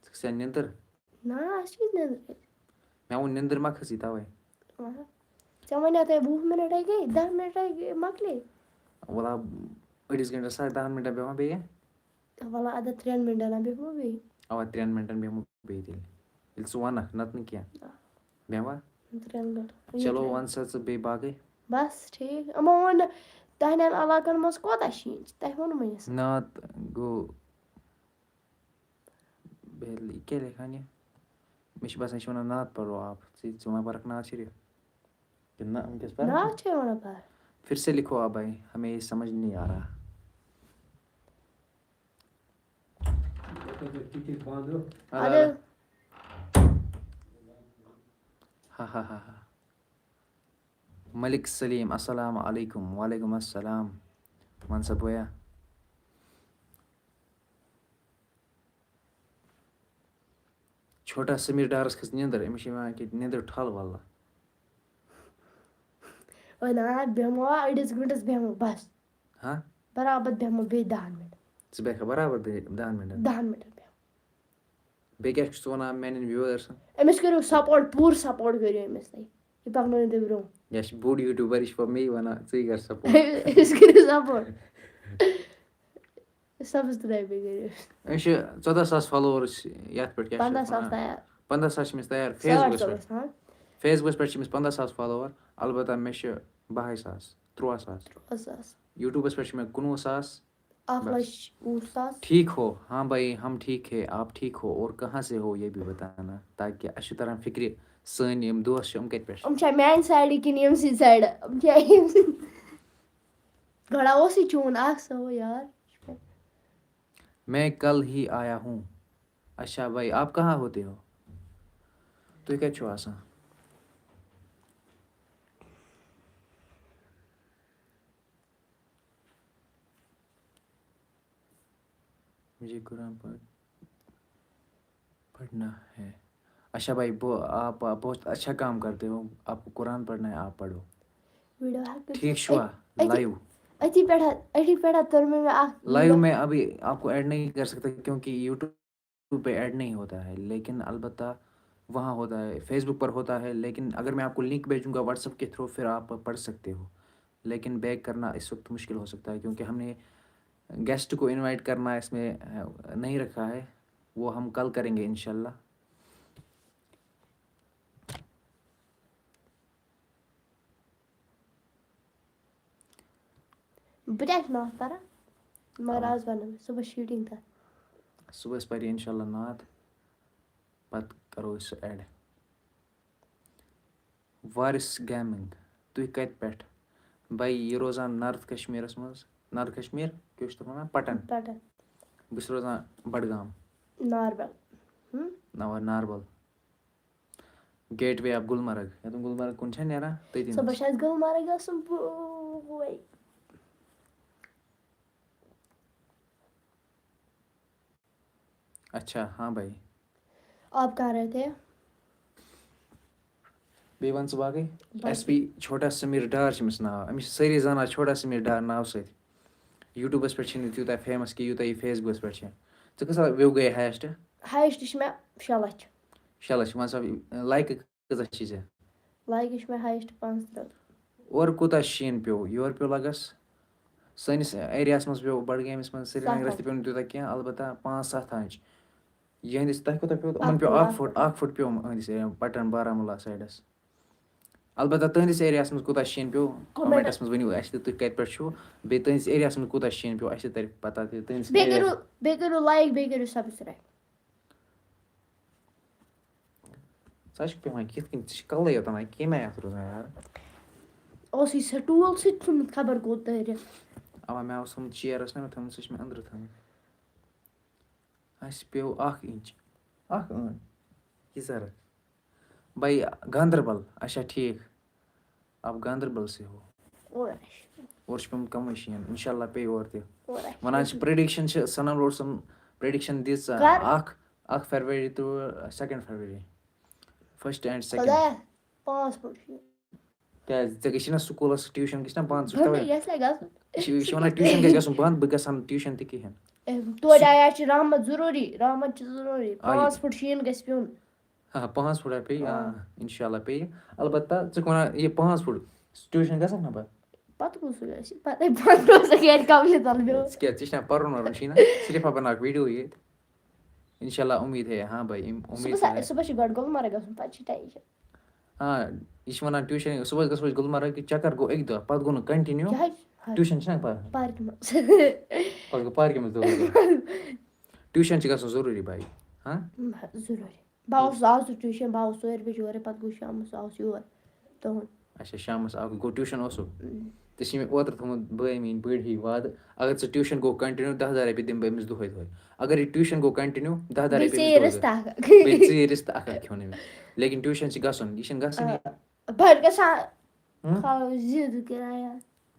ژٕ چھَکھ نیٚنٛدٕر؟ نہ، اَسہِ چھِ نیٚنٛدٕر۔ مےٚ ووٚن نیٚنٛدٕر ما کھٔژی تَوَے۔ آ۔ ژےٚ وَنیٛاو تۄہہِ وُہ مِنَٹ ہَے گٔے، دَہ مِنَٹ ہَے گٔے، مۄکلے۔ وَلا، أڑِس گھنٹَس سا دَہَن مِنٹَن بیٚہمو بیٚیہِ۔ وَلا اَدٕ ترٛٮ۪ن مِنٹَن ہا بیٚہمو بیٚیہِ۔ اَوا، ترٛٮ۪ن مِنٹَن بیٚہمو بیٚیہِ تیٚلہِ۔ ییٚلہِ ژٕ وَنَکھ، نَتہٕ نہٕ کینٛہہ۔ آ۔ بیٚہموا؟ ترٛٮ۪ن مِنٹَن۔ چلو، وَن سا ژٕ بیٚیہِ باقٕے۔ بَس ٹھیٖک۔ یِمو ووٚن، تُہٕنٛدٮ۪ن علاقَن منٛز کوتاہ چھِ اِنچ؟ تۄہہِ ووٚنمُے یَس۔ نعت گوٚو، بیٚیہِ کیٛاہ لیکھان یہِ؟ مےٚ چھِ باسان، یہِ چھِ وَنان نعت پَرو آپ۔ ژٕ، ژٕ وَن پَرَکھ نعت شریٖف؟ کِنہٕ نہ، وٕنکیٚس پَرَکھ؟ نعت چھے وَنان پَر۔ پھر سے لکھو آپ بھائی، ہمیں یہ سمجھ نہیں آ رہا۔ اَدٕ۔ ہا ہا ہا ہا۔ ملک سلیم، السلام علیکم۔ وعلیکم السلام۔ وَن سا بویا۔ چھوٹا سمیر ڈارَس کھٔژ نیٚنٛدٕر، أمِس چھِ یِوان کہِ نیٚنٛدٕر ٹھل واللہ۔ وۄنۍ آ، بیٚہمو آ، أڑِس گٲنٛٹَس بیٚہمو بَس۔ ہاں؟ برابر بیٚہمو بیٚیہِ دَہَن مِنٹَن۔ ژٕ بیٚہکھا برابر دِ-، دَہَن مِنٹَن؟ دَہَن مِنٹَن بیٚہمو۔ بیٚیہِ کیٛاہ چھُکھ ژٕ وَنان میٛانٮ۪ن ویوٗوَرسَن؟ أمِس کٔرِو سپورٹ، پوٗرٕ سپورٹ کٔرِو أمِس تُہۍ۔ یہِ پَکنٲیِو تُہۍ برٛونٛہہ۔ یہِ چھِ بوٚڑ یوٗٹیوٗبَر، یہِ چھِ پَتہٕ مے وَنان، ژٕے کَر سپورٹ۔ أمِس کٔرِو سپورٹ۔ سبسکرایبٕے کٔرِو۔ أسۍ چھِ ژۄداہ ساس فالووٲرٕس یَتھ پٮ۪ٹھ، کیٛاہ چھِ اَتھ پنٛداہ ساس وَنان؟ تیار۔ پنٛداہ ساس چھِ مےٚ تیار ساڑ فیسبُکَس ژۄداہ پٮ۪ٹھ۔ ساس۔ فیسبُکَس پٮ۪ٹھ چھِ أمِس پنٛداہ ساس فالووَر، البتہ مےٚ چھِ بَہَے ساس، تُرٛواہ ساس۔ تُرٛواہ ساس۔ یوٗٹیوٗبَس پٮ۪ٹھ چھِ مےٚ کُنوُہ ساس۔ اَکھ بس۔ لَچھ وُہ ساس۔ ٹھیٖک ہو؟ ہاں بھائی، ہم ٹھیٖک ہے، آپ ٹھیٖک ہو؟ اور کہاں سے ہو، یہ بھی بتانا، تاکہ اَسہِ چھُ تَران فِکرِ، سٲنۍ یِم دوس چھِ، یِم کَتہِ پٮ۪ٹھ چھِ؟ یِم چھا میٛانہِ سایڈٕ کِنہٕ ییٚمہِ سٕنٛدِ سایڈٕ؟ یِم چھا ییٚمہِ سٕنٛدِ؟ گۄڈٕ اوسُے چون اَکھ سُہ یار۔ میں کل ہی آیا ہوں۔ اچھا بھائی، آپ کہاں ہوتے ہو؟ تُہۍ کَتہِ چھِو آسان؟ مجھے قرآن پڑھ-، پڑھنا ہے۔ اچھا بھائی، بو-، آپ، آپ بہت اچھا کام کرتے ہو، آپ کو قرآن پڑھنا ہے، آپ پڑھو۔ ویٖڈیو ہٮ۪کہٕ ٹھیٖک چھُوا؟ أتی، لایِو۔ أتی پٮ۪ٹھ، أتی پٮ۪ٹھ توٚر مےٚ، مےٚ اَکھ لایِو میں ابھی آپ کو ایڈ نہیں کر سکتا کیونکہ یوٹیوب یوٹیوب پہ ایڈ نہیں ہوتا ہے، لیکن البتہ وہاں ہوتا ہے، فیس بک پر ہوتا ہے۔ لیکن اگر میں آپ کو لنک بھیجوں گا واٹس ایپ کے تھرو، پھر آپ پڑھ سکتے ہو۔ لیکن بیک کرنا اس وقت مشکل ہو سکتا ہے، کیونکہ ہم نے گیسٹ کو انوائٹ کرنا اس میں نہیں رکھا ہے، وہ ہم کل کریں گے انشاءاللہ۔ بہٕ تہِ آسہٕ ناتھ پَران، مگر آز وَنہٕ بہٕ، صُبحس چھِ شوٗٹِنٛگ تَتھ۔ صُبحس پَرِ اِنشاء اللہ ناتھ، پَتہٕ کَرو أسۍ سُہ ایڈ۔ وارِث گیمِنٛگ، تُہۍ کَتہِ پٮ۪ٹھ؟ بھائی، یہِ روزان نارتھ کشمیٖرَس منٛز۔ نارتھ کشمیٖر کیٛاہ چھِ تَتھ وَنان؟ پَٹَن۔ پَٹَن۔ بہٕ چھُس روزان بَڈگام۔ ناربل۔ ہُم؟ ناوار Narbal. Gateway of Gulmarg. یَتھ گُلمرگ کُن چھا نیران؟ تٔتی صُبحس نَس۔ چھِ اَسہِ گُلمرگ گژھُن بوے۔ اچھا، ہاں بھائی۔ آپ کہاں رہتے ہیں؟ بیٚیہِ وَن ژٕ باقٕے۔ باقٕے۔ ایس پی چھوٹا سمیٖر ڈار چھِ أمِس ناو۔ أمِس چھِ سٲری زانان چھوٹا سمیٖر ڈار ناوٕ سۭتۍ۔ یوٗٹیوٗبَس پٮ۪ٹھ چھِنہٕ تیوٗتاہ فیمَس کینٛہہ، یوٗتاہ یہِ فیس بُکَس پٮ۪ٹھ چھِ۔ ژٕ کۭژاہ وِو گٔیے ہایسٹ؟ ہایسٹ چھِ مےٚ شےٚ لَچھ۔ شےٚ لَچھ۔ وَن سا، لایکہٕ کۭژاہ چھِ ژےٚ؟ لایکہٕ چھِ مےٚ ہایسٹ پانٛژھ تٕرٛہ۔ اورٕ کوٗتاہ شیٖن پیوٚو؟ یورٕ پیوٚو لَگَس، سٲنِس ایریاہَس منٛز پیوٚو، بڈگٲمِس منٛز، سرینگرَس سَتھ تہِ پیوٚو نہٕ تیوٗتاہ کینٛہہ، البتہ پانٛژھ سَتھ آنٛچہِ۔ یِہٕنٛدِس، تۄہہِ کوٗتاہ پیوٚو؟ یِمَن اَکھ پیوٚو فُٹ، اَکھ اَکھ فُٹ، اَکھ فُٹ پیوٚو یِہٕنٛدِس ایریا، پَٹن بارہمولہ سایڈَس۔ البتہ تُہٕنٛدِس ایریاہَس منٛز کوٗتاہ شیٖن پیوٚو؟ کَمٮ۪نٛٹَس کَمٮ۪نٛٹَس منٛز ؤنِو اَسہِ تہِ، تُہۍ کَتہِ پٮ۪ٹھ چھِو؟ بیٚیہِ تُہٕنٛدِس ایریاہَس منٛز کوٗتاہ شیٖن پیوٚو، اَسہِ تہِ تَرِ پَتہ تہِ تُہٕنٛدِس بیٚیہِ کٔرِو، ایریاہَس۔ بیٚیہِ کٔرِو لایک، بیٚیہِ کٔرِو سبسکرایب۔ ژٕ چھُکھ پٮ۪وان کِتھ کٔنۍ، ژٕ چھِ کَلٕے یوت اَنان، کَمہِ آیہِ اَتھ روزان یارٕ؟ اوسُے سُہ ٹوٗل سۭتۍ ژھُنمُت خبر کوٚت دٲرِتھ۔ اَوا، مےٚ اوس تھوٚمُت چیر، ٲس نہ مےٚ تھٲومٕژ، سُہ چھِ مےٚ أنٛدرٕ تھٲومٕژ۔ اَسہِ پیوٚو اَکھ اِنچ، اَکھ ٲنٹ، یہِ ذرٕ۔ بھائی، گاندربل، اچھا ٹھیٖک، آپ گاندربل سے ہو۔ اورٕ آسہِ۔ اورٕ چھُ پیوٚمُت کَمٕے شیٖن، اِنشاء اللہ پیٚیہِ اورٕ تہِ۔ اورٕ آسہِ۔ وَنان چھِ پرٛیڈِکشَن چھِ، صنم روڈ صٲبَن پرٛیڈِکشَن دِژ، کَر؟ اَکھ، اَکھ فیبرؤری تہٕ سیٚکَنٛڈ فیبرؤری، فٔسٹ اینڈ سیٚکَنٛڈ۔ خۄدایا، پانٛژھ فُٹ شیٖن۔ کیٛازِ؟ ژےٚ گژھی نہ سکوٗلَس ٹیوٗشَن گژھِ نہ بنٛد، ژٕ چھُکھ بنٛدٕے تَوَے۔ گژھِ نہ گژھُن۔ یہِ چھِ، یہِ چھِ وَنان ٹیوٗشَن گژھِ گژھُن بنٛد، بہٕ گژھٕ ہا نہٕ ٹیوٗشَن تہِ کِہیٖنۍ۔ اے، توتہِ آے، اَسہِ چھِ رحمت ضروٗری، رحمت چھِ ضروٗری۔ آ، یہِ پانٛژھ فُٹ شیٖن گژھِ پیوٚن۔ آ، پانٛژھ فُٹ ہا پیٚیہِ، آ، آ۔ اِنشاء اللہ پیٚیہِ۔ البتہ ژٕ چھُکھ وَنان یہِ پانٛژھ فُٹ، ٹیوٗشَن گژھکھ نہ پَتہٕ؟ پَتہٕ کُس سُہ گژھِ؟ پَتہٕ پَتہٕ روزَکھ گَرِ کَملہِ تَل بیٚہوان۔ ژٕ کیٛاہ، ژٕ چھِ نہ پَرُن وَرُن چھُے نہ، صرف ہا بَناوَکھ ویٖڈیو ییٚتہِ۔ اِنشاء اللہ اُمید ہے، ہاں بھائی، اِم-، اُمید صُبحَس، ہے۔ صُبحَس چھِ گۄڈٕ گُلمرگ گژھُن، پَتہٕ چھِ ٹٮ۪نشَن۔ آ، یہِ چھِ وَنان ٹیوٗشَن، صُبحَس گژھو أسۍ گُلمرگ، کہِ چَکَر گوٚو اَکہِ دۄہ، پَتہٕ گوٚو نہٕ کَنٹِنیوٗ۔ کیٛازِ؟ ٹیوٗشَن چھِنہ پَران۔ پارکہِ منٛز۔ پَتہٕ گوٚو پارکہِ منٛز دۄہَے دۄہَے۔ ٹیوٗشَن چھِ گژھُن ضروٗری بھائی۔ ہاں؟ نہ، ضروٗری۔ بہٕ آوُس آز تہِ ٹیوٗشَن، بہٕ آوُس ژورِ بَجہِ یورَے، پَتہٕ گوٚو شامَس آوُس یور تُہُنٛد۔ اچھا، شامَس آو، گوٚو ٹیوٗشَن اوسُکھ؟ اۭں۔ ژےٚ چھِ مےٚ اوترٕ تھوٚمُت بٲے میٛٲنۍ بٔڑۍ ہی وعدٕ، اگر ژٕ ٹیوٗشَن گوٚو کَنٹِنیوٗ، دَہ دَہ رۄپیہِ دِمہٕ بہٕ أمِس دۄہَے دۄہَے۔ اگر یہِ ٹیوٗشَن گوٚو کَنٹِنیوٗ، دَہ دَہ بیٚیہِ رۄپیہِ أمِس ژیٖرۍ دۄہَے رِستہٕ دۄہَے۔ اَکھ اَکھ۔ بیٚیہِ ژیٖرۍ رِستہٕ اَکھ اَکھ کھیوٚن أمِس۔ لیکِن ٹیوٗشَن چھِ گژھُن، یہِ چھِنہٕ گژھٲنی۔ آ، بَڑٕ گژھان ہُم؟ کھالو زِد کِرایا۔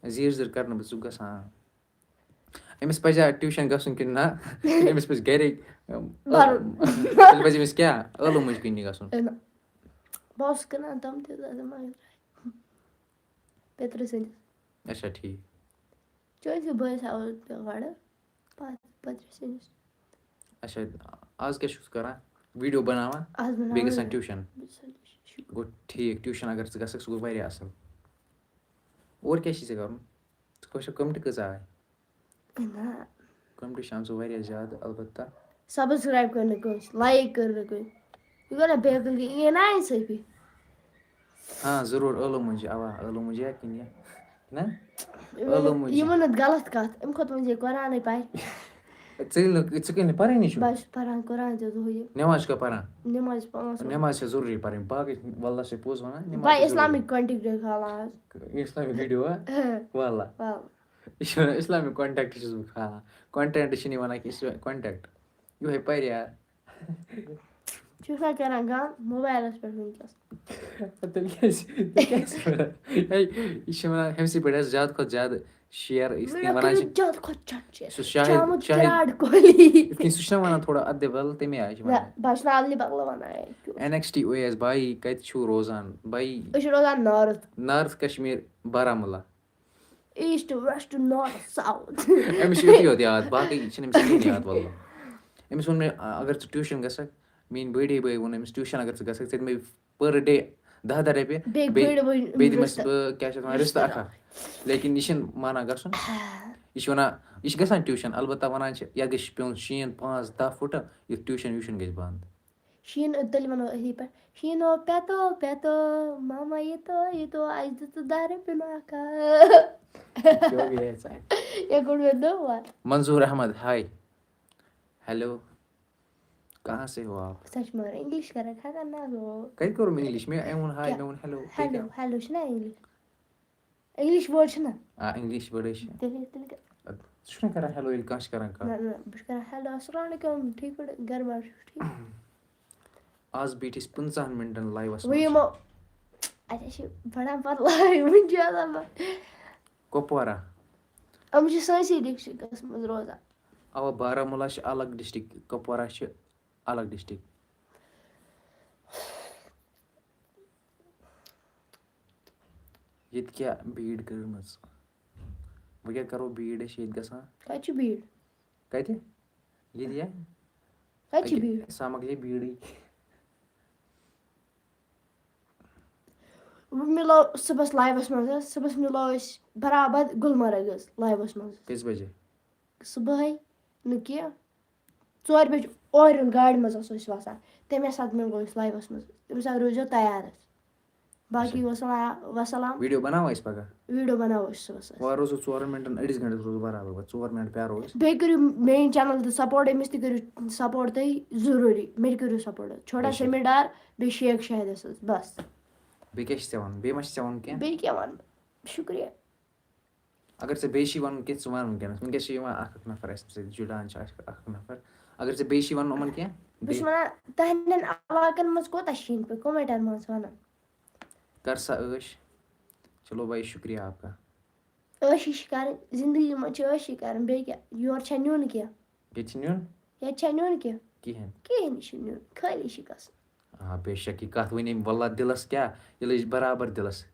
زیٖر زیٖر کَرنہٕ بہٕ ژٕ گژھان۔ أمِس پَزِ ہا ٹیوٗشَن گژھُن کِنہٕ نہ؟ کِنہٕ أمِس پَزِ گَرے، پَرُن۔ تیٚلہِ پَزِ أمِس کیٛاہ؟ ٲلوٕ مٔنٛزۍ کٕننہِ گژھُن۔ اے نہ۔ بہٕ اوسُس کٕنان تِم تہِ زیادٕ مگر پیٚترٕ سٕنٛدِس۔ اچھا، ٹھیٖک۔ چٲنٛسہِ بٲیِس آو گۄڈٕ پَتہٕ پیٚترٕ سٕنٛدِس۔ اچھا، آز کیٛاہ چھُکھ ژٕ کَران؟ ویٖڈیو بَناوان؟ آز بَناوان بیٚیہِ گژھان ویٖڈیو۔ ٹیوٗشَن؟ بہٕ چھُس ٹیوٗشَن۔ گوٚو ٹھیٖک، ٹیوٗشَن اگر ژٕ گژھکھ، سُہ گوٚو واریاہ اَصٕل۔ اور کیٛاہ چھِ ژےٚ کَرُن؟ ژٕ وٕچھَکھ کوٚمنٹ کۭژاہ آے؟ نہ۔ کوٚمنٹ چھِ آمژٕ واریاہ زیادٕ، البتہ۔ سبسکرایب کٔر نہٕ کٲنٛسہِ، لایک کٔر نہٕ کٲنٛسہِ۔ یہِ گوٚو نہ بے عقل، یہِ یی نہ اِنصٲفی۔ ہاں، ضروٗر ٲلوٕ مٔنٛزۍ چھِ، اَوا، ٲلوٕ مٔنٛزۍ یا کِنہٕ یہِ، نہ؟ یِمن ٲلوٕ نہٕ، مٔنٛزۍ۔ یِمن نہٕ غلط کَتھ، اَمہِ کھۄتہٕ ؤنۍ زِ قرآنٕے پَرِ۔ ژٕ ییٚلہِ نہٕ، ژٕ کٔرۍ نہٕ پَرٲنی چھُ؟ بہٕ حظ چھُس پَران قرآن تہِ دۄہے۔ نٮ۪ماز چھُکھا پَران؟ نٮ۪ماز پانٛژھ وقت۔ نٮ۪ماز چھےٚ ضروٗری پَرٕنۍ، باقٕے وَللہ چھِ پوٚز وَنان، نٮ۪ماز بہٕ چھےٚ اِسلامِک ضروٗری۔ کانٹیکٹ کھالان آز۔ اِسلامِک ویٖڈیو ہا؟ وَللہ۔ وَللہ۔ یہِ چھُ وَنان اِسلامِک کانٹیکٹ چھُس بہٕ کھالان۔ کانٹیکٹ چھِنہٕ یہِ وَنان کینٛہہ، یہِ چھُ وَنان کانٹیکٹ۔ یِہوٚے پَرِ یار۔ چھُکھ نا کران گان موبایلَس پٮ۪ٹھ وٕنکیٚس؟ تیٚلہِ کیٛازِ، تیٚلہِ کیٛازِ چھِ وَنان؟ ہے، یہِ چھِ وَنان ہُمسٕے پٮ۪ٹھ آسہِ زیادٕ کھۄتہٕ زیادٕ شِیَر، یِتھ کٔنۍ مےٚ وَنان چھِ۔ کٔرِو زیادٕ کھۄتہٕ چَٹ چھِ سُہ شاہد، چامُت شاہد، وِراٹ کوہلی۔ یِتھ کٔنۍ سُہ چھُنہ وَنان تھوڑا اَدٕ بَل، تَمے آیہِ چھِ نہ، وَنان۔ بہٕ چھُس نہٕ علی بغل وَنان، ہے، کیُتھ۔ این ایکس ٹی اوے ایس بایی، کَتہِ چھُو روزان؟ بایی۔ أسۍ چھِ روزان north. North Kashmir, Baramulla. East, west, north, south. أمِس چھِ یُتُے یوت یاد، باقٕے چھِنہٕ أمِس کِہیٖنۍ یاد، واللہ۔ أمِس ووٚن مےٚ، "آ، اگر ژٕ ٹیوٗشَن گژھکھ"، میٛٲنۍ بٔڑۍ بٲے ووٚن أمِس، "ٹیوٗشَن اگر ژٕ گژھکھ، ژٕ دِ مےٚ per day دَہ دَہ رۄپیہِ، بیٚیہِ بیٚیہِ بٔڑۍ بٔڑۍ بیٚیہِ دِمَس رِستہٕ۔ بہٕ، کیٛاہ چھِ اَتھ وَنان، رِستہٕ اَکھ اَکھ۔" لیکِن یہِ چھِنہٕ مانان گژھُن۔ یہِ چھِ وَنان، یہِ چھِ گژھان ٹیوٗشَن، البتہ وَنان چھِ، یَتھ گژھِ پیوٚن شیٖن پانٛژھ دَہ فُٹہٕ، یُتھ ٹیوٗشَن ویوٗشَن گژھِ بنٛد۔ شیٖن، تیٚلہِ وَنو أتھی پٮ۪ٹھ، "شیٖنو پٮ۪تو پٮ۪تو، ماما یہِ تو یہِ تو، اَسہِ دِژٕ دَہ رۄپیہِ ناکھا۔" جو بھی ہے، سائیں۔ یہِ کوٚڑ مےٚ دۄہ وار۔ منظور احمد، hi۔ Hello۔ کہاں سے ہو آپ؟ سۄ چھِ مگر English کران خطرناک۔ کَتہِ کوٚرُم English؟ مےٚ أمۍ ووٚن hi، کیٛاہ؟ مےٚ ووٚن hello۔ Hello، hello چھُنہ English؟ English word چھُنہ؟ آ، English word چھِ۔ تیٚلہِ، تیٚلہِ کیٛاہ؟ ژٕ چھُکھ نہ کران hello ییٚلہِ کانٛہہ چھِ کران کَتھ؟ نہ، نہ، بہٕ چھُس کران hello، السلام علیکم، ٹھیٖک پٲٹھۍ، گرٕ بار چھُکھ ٹھیٖک؟ آز بیٖٹھۍ أسۍ پٕنٛژٕہَن مِنٹَن liveَس وۄنۍ منٛز۔ یِمو، اَسہِ چھِ بڑان پَتہٕ live، وٕنہِ چھُ آسان پَتہٕ۔ کۄپوارہ۔ یِم چھِ سٲنسٕے districtَس منٛز روزان۔ اَوا، بارہمولہ چھِ الگ district، کۄپوارہ چھِ الگ district۔ ییٚتہِ کیٛاہ بیٖڑ کٔرمٕژ؟ وۄنۍ کیٛاہ کَرو، بیٖڑ چھِ ییٚتہِ گژھان۔ کَتہِ چھِ بیٖڑ؟ کَتہِ؟ ییٚتہِ یا؟ کَتہِ چھِ أکہِ-، بیٖڑ؟ سا مۄکلے بیٖڑٕے۔ وۄنۍ مِلو صُبحَس liveَس منٛز حظ، صُبحَس مِلو أسۍ برابر گُلمرگ حظ liveَس منٛز۔ کٔژِ بَجہِ؟ صُبحٲے نہٕ کینٛہہ، ژورِ بَجہِ اورٕ یُن گاڑِ منٛز آسو أسۍ وَسان، تَمے ساتہٕ مِلو أسۍ liveَس منٛز، تَمہِ ساتہٕ روٗزیو تیار حظ۔ باقٕے وَسَلام، وَسَلام۔ Video بَناوو أسۍ پَگاہ؟ Video بَناوو أسۍ صُبحَس حظ۔ وۄنۍ روزو ژورَن مِنٹَن، أڑِس گھنٹَس روزو برابر، وۄنۍ ژور مِنٹ پیٛارو أسۍ۔ بیٚیہِ کٔرِو میٛٲنۍ channel تہِ support، أمِس تہِ کٔرِو support تُہۍ ضروٗری، مےٚ تہِ کٔرِو support حظ۔ چھوٹا بے شک۔ سمیر ڈار، بیٚیہِ شیخ شاہدَس حظ، بَس۔ بیٚیہِ کیٛاہ چھِ ژےٚ وَنُن؟ بیٚیہِ ما چھِ ژےٚ وَنُن کینٛہہ؟ بیٚیہِ کیٛاہ وَنہٕ بہٕ؟ شُکریہ۔ اگر ژےٚ بیٚیہِ چھِ وَنُن کینٛہہ، ژٕ وَن وٕنکیٚنَس۔ وٕنکیٚس چھِ یِوان اَکھ اَکھ نفر اَسہِ سۭتۍ، جُڑان چھِ اَکھ اَکھ نفر۔ اگر ژےٚ بیٚیہِ چھِ وَنُن یِمَن کینٛہہ، بہٕ چھُس بیٚیہِ وَنان، تُہٕنٛدٮ۪ن علاقَن منٛز کوٗتاہ شیٖن پیوٚو، comment منٛز وَنُن۔ کر سا عٲش۔ چلو بھائی، شُکریہ آپ کا۔ عٲشی چھِ کَرٕنۍ، زِندگی منٛز چھِ عٲشی کَرٕنۍ، بیٚیہِ کیٛاہ؟ یورٕ چھا نیُن کینٛہہ؟ ییٚتہِ چھِ نیُن؟ ییٚتہِ چھا نیُن کینٛہہ؟ کِہیٖنۍ۔ کِہیٖنۍ چھُنہٕ نیُن، خٲلی چھِ گژھُن۔ آ، بے شک، یہِ کَتھ ؤنۍ أمۍ واللہ دِلَس کیٛاہ، یہِ لٔج برابر دِلَس۔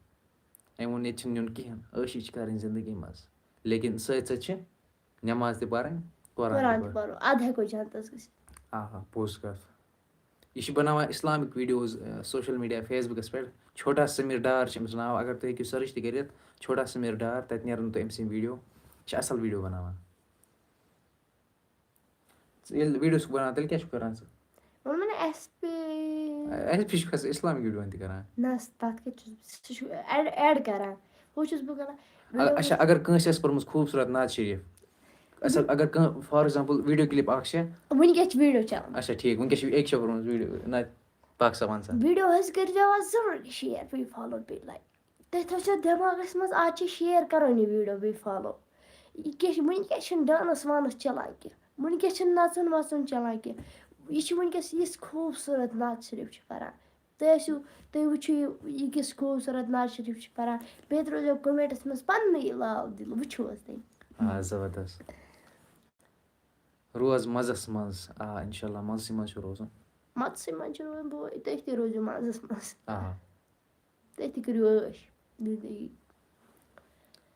أمۍ ووٚن، ییٚتہِ چھِنہٕ نیُن کِہیٖنۍ، عٲشی چھِ کَرٕنۍ زِندگی منٛز۔ لیکن سۭتۍ سۭتۍ چھِ نٮ۪ماز تہِ پَرٕنۍ، قرآن تہِ قرآن تہِ پَرُن۔ پَرو، اَدٕ ہٮ۪کو جنتَس گٔژھِتھ۔ آ، آ، پوٚز کَتھ۔ یہِ چھِ بَناوان Islamic videos، آ، social media، Facebook پٮ۪ٹھ۔ چھوٹا سمیر ڈار چھِ أمِس ناو، اگر تُہۍ ہیٚکِو search تہِ کٔرِتھ، چھوٹا سمیر ڈار، تَتہِ نیرَن تۄہہِ أمۍ سٕنٛدۍ video۔ یہِ چھِ اَصٕل video بَناوان۔ ژٕ ییٚلہِ video چھُکھ بَناوان، تیٚلہِ کیٛاہ چھُکھ کَران ژٕ؟ ووٚنمَے نہ، ایس پی۔ ایس پی چھُکھ آسان Islamic videoَن تہِ کَران۔ نہ، تَتھ کیٛاہ چھُس بہٕ، سُہ چھُ add، add کَران۔ ہُہ چھُس بہٕ کَران۔ اگر، اچھا، اگر کٲنٛسہِ آسہِ پٔرمٕژ خوٗبصوٗرت نعت شریٖف، اَصٕل، اگر کانٛہہ، for example، video clip اَکھ چھےٚ۔ وٕنکیٚس چھِ video چَلان۔ اچھا، ٹھیٖک، وٕنکیٚس چھِ، أکۍ چھےٚ پٔرمٕژ video نعت پاک صٲب وَن سا۔ Video حظ کٔرۍزیو آز ضروٗری share، بیٚیہِ follow، بیٚیہِ like۔ تُہۍ تھٲوزیو دٮ۪ماغَس منٛز، آز چھِ share کَرٲنی video بیٚیہِ follow۔ یہِ کیٛاہ چھِ، وٕنکیٚس چھِنہٕ dance وانَس چَلان کینٛہہ، وٕنکیٚس چھِنہٕ نَژُن وَژُن چَلان کینٛہہ۔ یہِ چھِ وٕنکیٚس یِژھ خوٗبصوٗرت نعت شریٖف چھِ کَران۔ تُہۍ ٲسِو، تُہۍ وٕچھِو یہِ، یہِ کِژھ خوٗبصوٗرت نعت شریٖف چھِ پَران۔ بیٚیہِ ترٛٲوزیو commentَس منٛز پَننُے لال دِل، وٕچھِو حظ تُہۍ۔ آ، زبردست۔ روز مَزَس منٛز۔ آ، اِنشاء اللہ، مَزسٕے منٛز چھُ روزُن۔ مَزسٕے منٛز چھُ روزُن، بہٕ، تُہۍ تہِ روٗزِو مَزَس منٛز۔ آ۔ تُہۍ تہِ کٔرِو عٲش زِندگی۔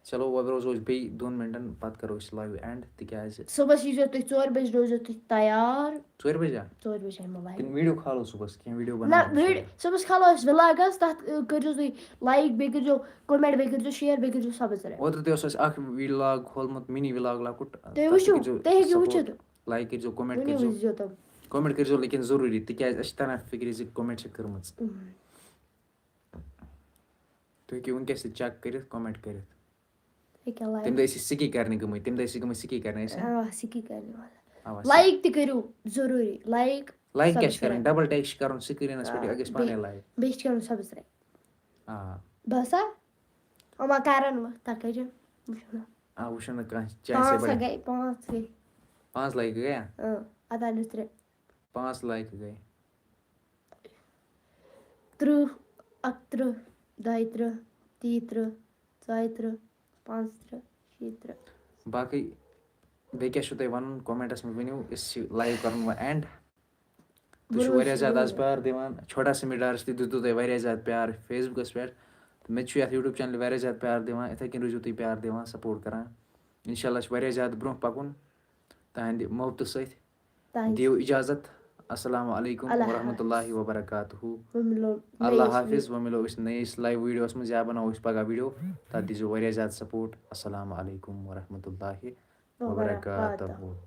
چلو، وۄنۍ روزو أسۍ بیٚیہِ دۄن مِنٹَن، پَتہٕ کَرو أسۍ live end، تِکیٛازِ صُبحَس ییٖزیو تُہۍ ژورِ بَجہِ، روزیو تُہۍ تیار۔ ژورِ بَجہِ ہا؟ ژورِ بَجہِ ہٮ۪مو live۔ کِنہٕ video کھالو صُبحَس؟ کینٛہہ video نہ، بَناوو أسۍ video، صُبحَس۔ صُبحَس کھالو أسۍ vlog حظ، تَتھ، ٲ، کٔرۍزیو تُہۍ like، بیٚیہِ کٔرۍزیو comment، بیٚیہِ کٔرۍزیو share، بیٚیہِ کٔرۍزیو subscribe۔ اوترٕ تہِ اوس اَسہِ اَکھ vlog کھولمُت، mini vlog لۄکُٹ۔ تُہۍ تَتھ تہِ وٕچھِو، کٔرۍزیو تُہۍ ہیٚکِو support۔ وٕچھِتھ۔ Like کٔرۍزیو، comment وٕنی کٔرۍزیو۔ وٕچھزیو تِم۔ Comment کٔرۍزیو لیکن ضروٗری، تِکیٛازِ اَسہِ چھِ تَران فِکرِ زِ comment چھِ کٔرمٕژ۔ اۭں۔ تُہۍ ہیٚکِو وٕنکیٚس تہِ check کٔرِتھ، comment کٔرِتھ۔ ییٚکیٛاہ like۔ تَمہِ دۄہ ٲسۍ أسۍ سِکی کَرنہِ گٔمٕتۍ، تَمہِ دۄہ ٲسۍ أسۍ گٔمٕتۍ سِکی کَرنہِ أسۍ۔ آ، سِکی کَرنہِ والا۔ اَوا، like تہِ کٔرِو ضروٗری، like، like کیٛاہ چھِ کَرٕنۍ؟ Subscribe۔ Double tap چھِ کَرُن screenَس پٮ۪ٹھ، آ، یہِ گژھِ پانَے بیٚیہِ، like۔ بیٚیہِ چھِ کَرُن subscribe۔ آ۔ بَس ہا؟ یِم ہا کَرَن وۄنۍ، تَتھ کیٛاہ چھِ وٕچھُن۔ آ، وٕچھُن نہٕ کانٛہہ، چاہے سا پانٛژھ ہا بَڑِ۔ گٔے، پانٛژھ گٔے۔ پانٛژھ like گٔے ہا؟ اۭں، اَدٕ اَنُس ترٛےٚ۔ پانٛژھ like گٔے۔ تٕرٛہ، اَکہٕ تٕرٛہ، دۄیہِ تٕرٛہ، تیٚیہِ تٕرٛہ، ژۄیہِ تٕرٛہ، پانٛژھ تٕرٛہ، شیٚیہِ تٕرٛہ۔ باقٕے بیٚیہِ کیٛاہ چھُو تۄہہِ وَنُن؟ Commentَس منٛز ؤنِو، أسۍ چھِ live کَرُن وۄنۍ end۔ تُہۍ چھِو بروسہٕ واریاہ زیادٕ آز گوٚو۔ پیار دِوان۔ چھوٹا سمیر ڈارَس تہِ دیُتوُ تۄہہِ واریاہ زیادٕ پیار Facebookَس پٮ۪ٹھ۔ تہٕ مےٚ تہِ چھُ یَتھ YouTube channelہِ واریاہ زیادٕ پیار دِوان۔ یِتھَے کٔنۍ روٗزِو تُہۍ پیار دِوان، support کَران۔ اِنشاء اللہ چھِ واریاہ زیادٕ برٛونٛہہ پَکُن تُہٕنٛدِ محبتہٕ سۭتۍ۔ تۄہہِ دِیِو اِجازت۔ السلام علیکم اللہ ورحمۃ اللہ حافظ۔ وبرکاتہ۔ وۄنۍ مِلو اللہ نٔیِس حافظ۔ وۄنۍ مِلو أسۍ نٔیِس لایِو ویٖڈیوَس منٛز یا بَناوو أسۍ پَگاہ ویٖڈیو۔ تَتھ دیٖزیو واریاہ زیادٕ سپورٹ۔ السلام علیکم ورحمۃ اللہ وبرکاتہ۔ وبرکاتہ۔